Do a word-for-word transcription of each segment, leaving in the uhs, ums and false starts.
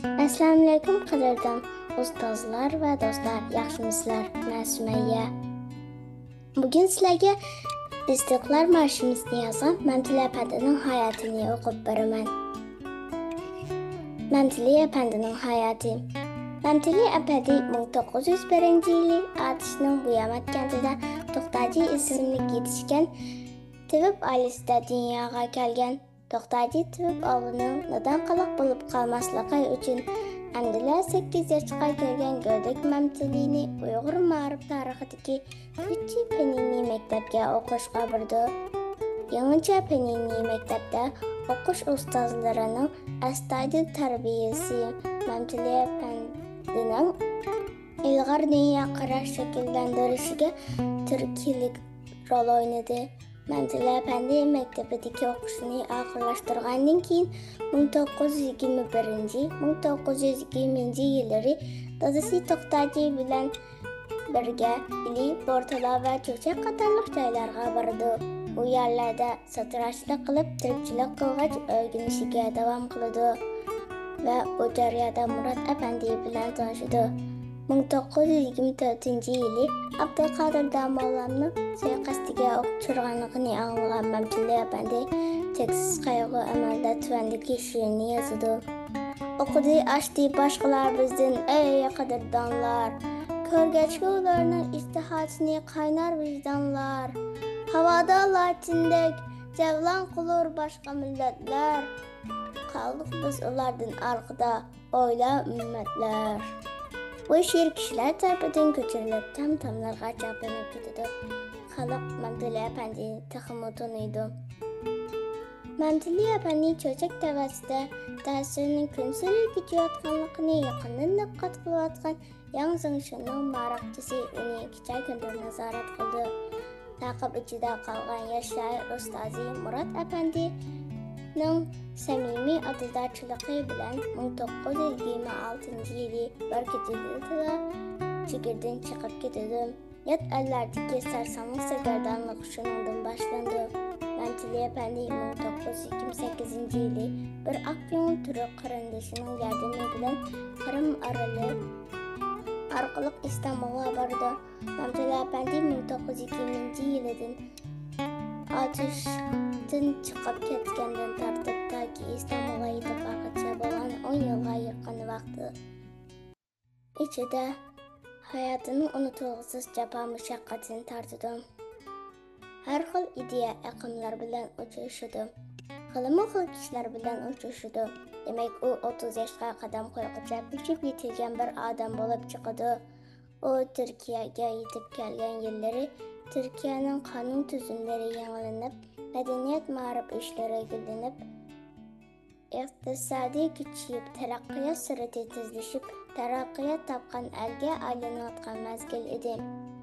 ئەسسالامۇئەلەيكۇم قەدىردان ئۇستازلار ۋە دوستلار، ياخشىمۇسىلەر؟ مەن سۈمەييە. بۈگۈن سىلەرگە ئىستىقلال مارشىمىزنى يازغان مەمتىلى ئەپەندىنىڭ ھاياتىنى ئوقۇپ بېرىمەن. مەمتىلى ئەپەندىنىڭ ھاياتى. مەمتىلى ئەپەندى مىڭ توققۇز يۈز بىرىنچى يىلى ئاتۇشنىڭ بۇيامات كەنتىدە توختاجى ئىسىملىك يېتىشكەن تېۋىپ ئائىلىسىدە دۇنياغا كەلگەن. توختاجى تېۋىپ ئوغلىنىڭ نادان قالاق بولۇپ قالماسلىقى ئۈچۈن، ئەمدىلا سەككىز ياشقا كىرگەن گۆردەك مەمتىلىنى ئۇيغۇر مائارىپ تارىخىدىكى كۈچى پەننىي مەكتەپكە ئوقۇشقا ئاپىرىدۇ. يېڭىچە پەننىي مەكتەپتە ئوقۇش ئۇستازلىرىنىڭ ئەستايىدىل تەربىيەسى مەمتىلى ئەپەندىنىڭ ئىلغار دۇنيا قاراش شەكىللەندۈرۈشىگە تۈرتكىلىك رول ئوينىدى. مەمتىلى ئەپەندى مەكتىپىدىكى ئوقۇشىنى ئاخىرلاشتۇرغاندىن كېيىن، مىڭ توققۇز يۈز يىگىرمە بىرىنچى، مىڭ توققۇز يۈز يىگىرمىنچى يىللىرى دادىسى توختاجى بىلەن بىرگە ئىلى، بورتالا ۋە چۆچەك قاتارلىق جايلارغا بارىدۇ. ئۇ يەرلەردە ساتىراشلىق قىلىپ، تىرىكچىلىك قىلغاچ، ئۆگىنىشىگە داۋام قىلىدۇ ۋە بۇ جەرياندا مۇرات ئەپەندى بىلەن تونۇشىدۇ. مىڭ توققۇز يۈز يىگىرمە تۆتىنچى يىلى ئابدۇقادىر داموللامنىڭ سۇيىقەستىگە ئوق چۈشۈرگەنلىكىنى ئاڭلىغان مەمتىلى ئەپەندى چەكسىز قايغۇ ئەمەلدە تۆۋەندىكى شېئىرنى يازىدۇ. ئوقۇدى ئاشتى باشقىلار بىزدىن، ئەي قەدىردانلار. كۆرگەچكە ئۇلارنىڭ ئىشتىھاسىنى قاينار ۋىجدانلار. ھاۋادا لاچىندەك جەۋلان قىلۇر باشقا مىللەتلەر. قالدۇق بىز ئۇلاردىن ئارقىدا، ئويلا ئۈممەتلەر. بۇ شېئىر كىشىلەر تەرىپىدىن كۆچۈرۈلۈپ، تام-تاملارغا چاپلىنىپ كېتىدۇ. خەلق مەمتىلى ئەپەندىنى تېخىمۇ تونۇيدۇ. مەمتىلى ئەپەندى چۆچەك تەۋەسىدە تەسىرىنى كۈنسېرى كۈچىيىۋاتقانلىقىنى يېقىندىن دىققەت قىلىۋاتقان ياڭ زېڭشىننىڭ ماراقچىسى ئۇنى كېچە-كۈندۈز نازارەت قىلىدۇ. تاقىپ ئىچىدە قالغان ياش شائىر ئۇستازى مۇرات ئەپەندىنىڭ سەمىمىي ئالدىدارچىلىقى بىلەن مىڭ توققۇز يۈز يىگىرمە ئالتىنچى يىلى بىر كېچىدىلا جىگىردىن چىقىپ كېتىدۇ. يات ئەللەردىكى سەرسانلىق، سەرگەردانلىق شۇنىڭدىن باشلىنىدۇ. مەمتىلى ئەپەندى مىڭ توققۇز يۈز يىگىرمە سەككىزىنچى يىلى بىر ئاق كۆڭۈل تۈرك قېرىندىشىنىڭ ياردىمى بىلەن قىرىم ئارىلى ئارقىلىق ئىستانبۇلغا بارىدۇ. مەمتىلى ئەپەندى مىڭ توققۇز يۈز يىگىرمىنچى يىلىدىن ئاتۇشتىن چىقىپ كەتكەندىن تارتىپ تاكى ئىستانبۇلغا يېتىپ بارغۇچە بولغان ئون يىلغا يېقىن ۋاقتى ئىچىدە ھاياتىنىڭ ئۇنتۇلغۇسىز جاپا مۇشەققىتىنى تارتىدۇ. ھەر خىل ئىدىيە ئېقىملار بىلەن ئۇچرىشىدۇ. خىلمۇ خىل كىشىلەر بىلەن ئۇچرىشىدۇ. دېمەك، ئۇ ئوتتۇز ياشقا قەدەم قويغۇچە ئۆچۈپ يېتىلگەن بىر ئادەم بولۇپ چىقىدۇ. ئۇ تۈركىيەگە يېتىپ كەلگەن يىللىرى تۈركىيەنىڭ قانۇن تۈزۈملىرى يېڭىلىنىپ، مەدەنىيەت، مائارىپ ئىشلىرى گۈللىنىپ، ئىقتىسادىي كۈچىيىپ، تەرەققىيات سۈرئىتى تېزلىشىپ، تەرەققىيات تاپقان ئەلگە ئايلىنىۋاتقان مەزگىل ئىدى.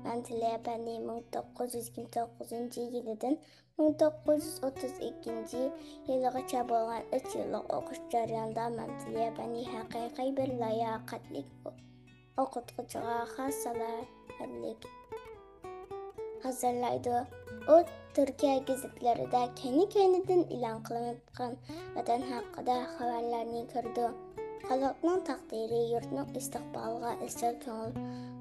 مەمتىلى ئەپەندى مىڭ توققۇز يۈز يىگىرمە توققۇزىنچى يىلىدىن مىڭ توققۇز يۈز ئوتتۇز ئىككىنچى يىلىغىچە بولغان ئۈچ يىللىق ئوقۇش جەريانىدا مەمتىلى ئەپەندى ھەقىقىي بىر لاياقەتلىك ئوقۇتقۇچىغا خاس سالاھىيەتلىك ھازىرلايدۇ. ئۇ تۈركىيە گېزىتلىرىدە كەينى-كەينىدىن ئېلان قىلىنىۋاتقان ۋەتەن ھەققىدە خەۋەرلەرنى كۆرىدۇ. خەلقنىڭ تەقدىرى، يۇرتنىڭ ئىستىقبالىغا ئىزچىل كۆڭۈل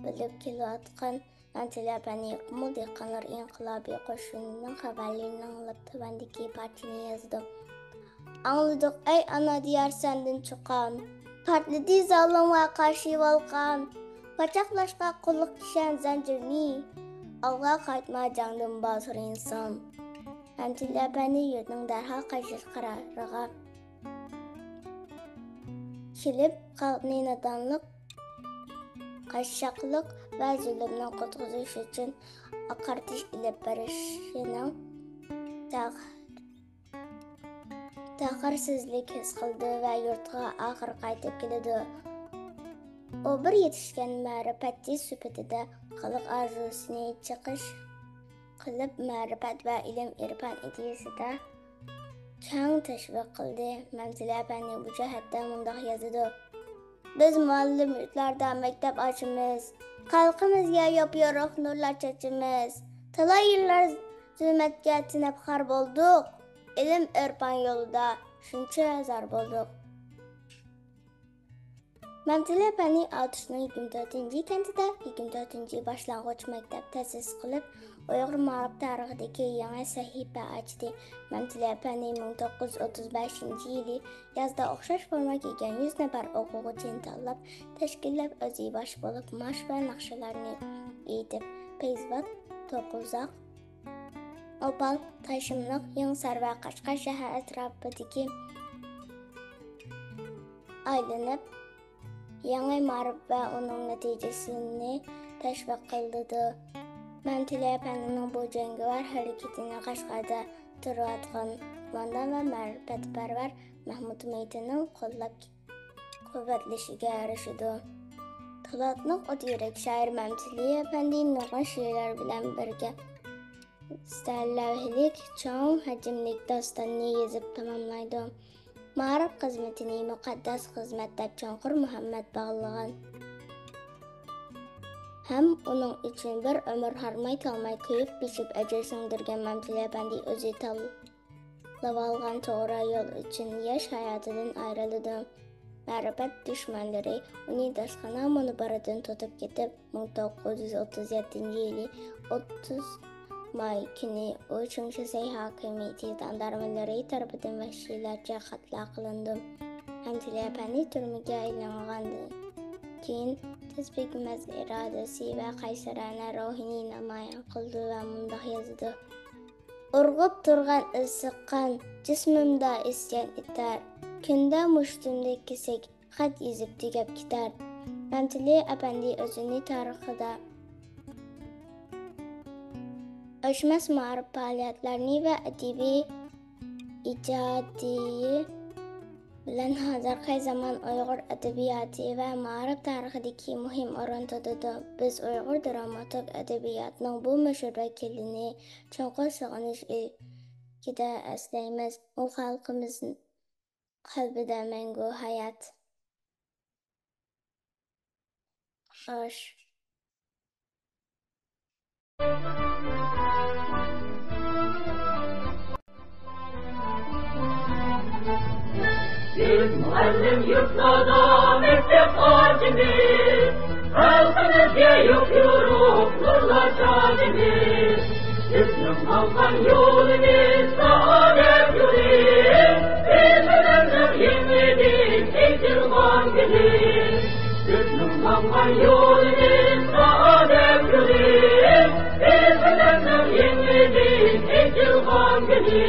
بۆلۈپ كېلىۋاتقان مەمتىلى ئەپەندى قۇمۇل دېھقانلار ئىنقىلابىي قوشۇنىنىڭ خەۋەرلىرىنى ئاڭلاپ، تۆۋەندىكى پارچىنى يازىدۇ. ئاڭلىدۇق، ئەي ئانا دىيار، سەندىن چۇقان. پارتلىدى زالىمغا قارشى ۋولقان. پاچاقلاشقا قۇللۇق كىشەن زەنجىرنى. ئالغا قايتما جەڭدىن باتۇر ئىنسان. مەمتىلى ئەپەندى يۇرتنىڭ دەرھال قاچىلىش قارارىغا كېلىپ، خەلقنى نادانلىق، قاششاقلىق ۋە زۇلۇمدىن قۇتقۇزۇش ئۈچۈن ئاقارتىش ئېلىپ بېرىشىنىڭ تەخ-، تەخىرسىزلىك ھېس قىلىدۇ ۋە يۇرتىغا ئاخىر قايتىپ كېلىدۇ. ئۇ بىر يېتىشكەن مەرىپەتچى سۈپىتىدە خەلق ئارزۇسىنى چىقىش قىلىپ، مەرىپەت ۋە ئىلىم-ئېرپان ئىدىيىسىدە كەڭ تەشۋىق قىلدى. مەمتىلى ئەپەندى بۇ جەھەتتە مۇنداق يازىدۇ: بىز مۇئەللىم يۇرتلاردا مەكتەپ ئاچىمىز، خەلقىمىزگە يوپيورۇق نۇرلار چاچىمىز. تالاي يىللار زۇلمەتكە تېنەپ خار بولدۇق، ئىلىم-ئېرپان يولىدا شۇنچە زار بولدۇق. مەمتىلى ئەپەندى ئاتۇشنىڭ يىگىرمە تۆتىنچى كەنتىدە يىگىرمە تۆتىنچى باشلانغۇچ مەكتەپ تەسىس قىلىپ، ئۇيغۇر مائارىپ تارىخىدىكى يېڭى سەھىپە ئاچتى. مەمتىلى ئەپەندى مىڭ توققۇز يۈز ئوتتۇز بەشىنچى يىلى يازدا ئوخشاش فورما كىيگەن يۈز نەپەر ئوقۇغۇچىنى تاللاپ، تەشكىللەپ، ئۆزى باش بولۇپ، مارش ۋە ناخشىلارنى ئېيتىپ، پەيزىۋات، توقۇزاق، ئوپال، تاشىملىق، يېڭىسار ۋە قەشقەر شەھەر ئەتراپىدىكى ئايلىنىپ، يېڭى مائارىپ ۋە ئۇنىڭ نەتىجىسىنى تەشۋىق قىلىدۇ. مەمتىلى ئەپەندىنىڭ بۇ جەڭگىۋار ھەرىكىتىنى قەشقەردە تۇرۇۋاتقان قوماندان ۋە مەرىپەتپەرۋەر مەھمۇت مېيىتىنىڭ قوللاپ قۇۋۋەتلىشىگە ئېرىشىدۇ. تالانتلىق ئوت يۈرەك شائىر مەمتىلى ئەپەندى نۇرغۇن شېئىرلار بىلەن بىرگە سەرلەۋھىلىك، چوڭ ھەجىملىك داستاننى يېزىپ تاماملايدۇ. مائارىپ خىزمىتىنى مۇقەددەس خىزمەت دەپ چوڭقۇر مۇھەببەت باغلىغان ھەم ئۇنىڭ ئۈچۈن بىر ئۆمۈر ھارماي-تالماي كۆيۈپ-پىشىپ ئەجىر سىڭدۈرگەن مەمتىلى ئەپەندى ئۆزى تاللىۋالغان توغرا يول ئۈچۈن ياش ھاياتىدىن ئايرىلىدۇ. مەرىپەت دۈشمەنلىرى ئۇنى داستىخانا مۇنبىرىدىن تۇتۇپ كېتىپ، مىڭ توققۇز يۈز ئوتتۇز يەتتىنچى يىلى ئوتتۇز ماي كۈنى ئۇ چىڭشىسەي ھاكىمىيىتى جاندارمىلىرى تەرىپىدىن ۋەھشىيلەرچە قەتل قىلىنىدۇ. مەمتىلى ئەپەندى تۈرمىگە ئېلىنغاندىن كېيىن، تىز بىگمەز ئىرادىسى ۋە قەيسەرانە روھىنى نامايان قىلىدۇ ۋە مۇنداق يازىدۇ: ئۇرغۇپ تۇرغان ئىسسىق قان، جىسمىمدا ئىسيان ئېتەر، كۈندە مۇشتۇمدىكى كېسەك، خەت يېزىپ تۈگەپ كېتەر. مەمتىلى ئەپەندى ئۆزىنى تارىخىدا ئۆچمەس مائارىپ پائالىيەتلىرىنى ۋە ئەدەبىي ئىجادىيى بىلەن ھازىرقى زامان ئۇيغۇر ئەدەبىياتى ۋە مائارىپ تارىخىدىكى مۇھىم ئورۇن تۇتىدۇ. بىز ئۇيغۇر دراماتورگ ئەدەبىياتىنىڭ بۇ مەشھۇر ۋەكىلىنى چوڭقۇر سېغىنىش ئىلكىدە ئەسلەيمىز. ئۇ خەلقىمىز قەلبىدە مەڭگۈ ھايات. خوش. بىز مۇئەللىم يۇرتلاردا مەكتەپ ئاچىمىز، خەلقىمىزگە يوق يورۇق نۇرلار چاچىمىز. بىزنىڭ ماڭغان يولىمىز سائادەت يولى، بىزلەرنىڭ يېڭىدىن ئېچىلغان گۈلى. بىزنىڭ ماڭغان يولىمىز سائادەت يولى، بىزلەرنىڭ يېڭىدىن ئېچىلغان گۈلى.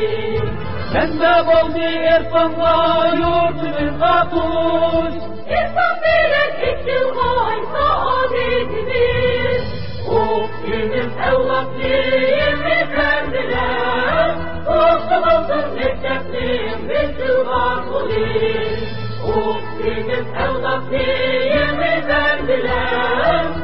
مەنبە بولدى ئېرفانغا يۇرتىمىز ئاتۇش. ئېرفان بىلەن ئېچىلغان سائادىتىمىز. ئوقۇتىمىز ئەۋلادنى يېڭى پەن بىلەن. ئوقۇتۇۋالسۇن مەكتەپنىڭ بېسىلغان قولى. ئوقۇتىمىز ئەۋلادنى يېڭى پەن بىلەن.